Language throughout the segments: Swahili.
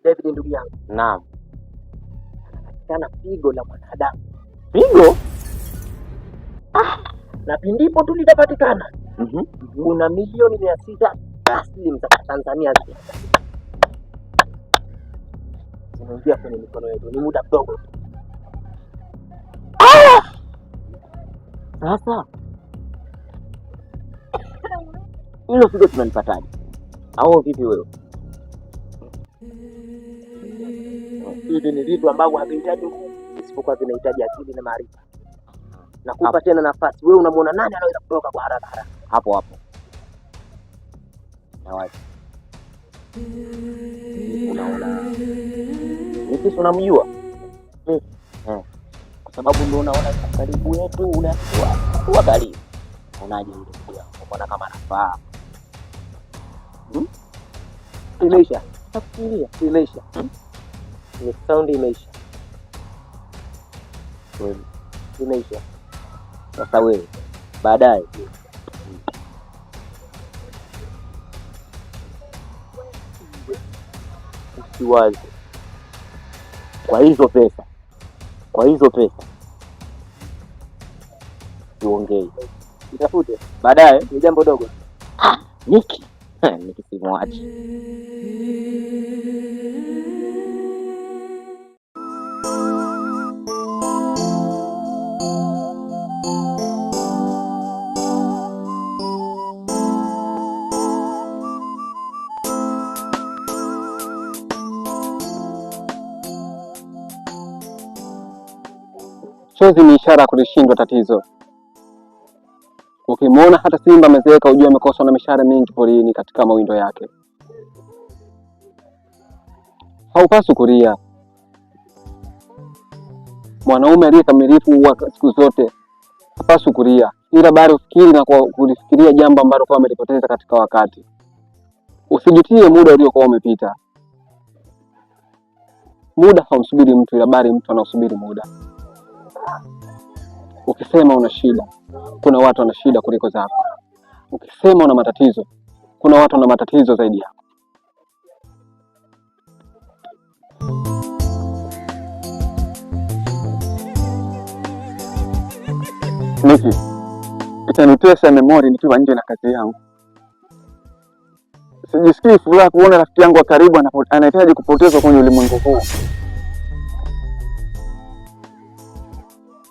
David ndugu yangu. Naam. Anapatikana pigo la mwanadamu. Pigo? Ah, na pindipo tu litapatikana. Kuna 600,000,000 taslim za Tanzania zinaingia kwenye mikono yetu, ni muda mdogo tu. Ah! Sasa hilo figo tunalipataje? Au vipi wewe? Hivi ni vitu ambavyo havihitaji nguvu, isipokuwa vinahitaji akili na maarifa. Nakupa tena nafasi, wewe unamwona nani anaweza kutoka kwa haraka haraka? Hapo hapo na unaona Niki, unamjua kwa sababu ndio unaona karibu yetu, unakuwa karibu. Unaje yule ndugu yako, mbona kama anafaa? Imeisha. Nafikiria Imeisha. Ni sound imeisha. Kweli. Imeisha. Sasa wewe baadaye usiwaze kwa hizo pesa, kwa hizo pesa tuongee, itafute baadaye. Ni jambo dogo. Ah, Niki Niki simwachi. Chozi ni ishara ya kulishindwa tatizo. Ukimwona hata simba amezeeka, ujue amekoswa na mishale mingi porini katika mawindo yake. Haupaswi kulia. Mwanaume aliye kamilifu huwa siku zote hapaswi kulia, ila bali ufikiri na kulifikiria jambo ambalo kwa amelipoteza katika wakati. Usijutie muda uliokuwa umepita. Muda haumsubiri mtu, ila bali mtu anausubiri muda. Ukisema una shida, kuna watu wana shida kuliko zako. Ukisema una matatizo, kuna watu wana matatizo zaidi yako. Niki, itanitesa memori nikiwa nje na kazi yangu. Sijisikii furaha kuona rafiki yangu wa karibu anahitaji kupotezwa kwenye ulimwengu huu.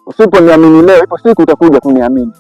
Usiponiamini leo, ipo siku utakuja kuniamini.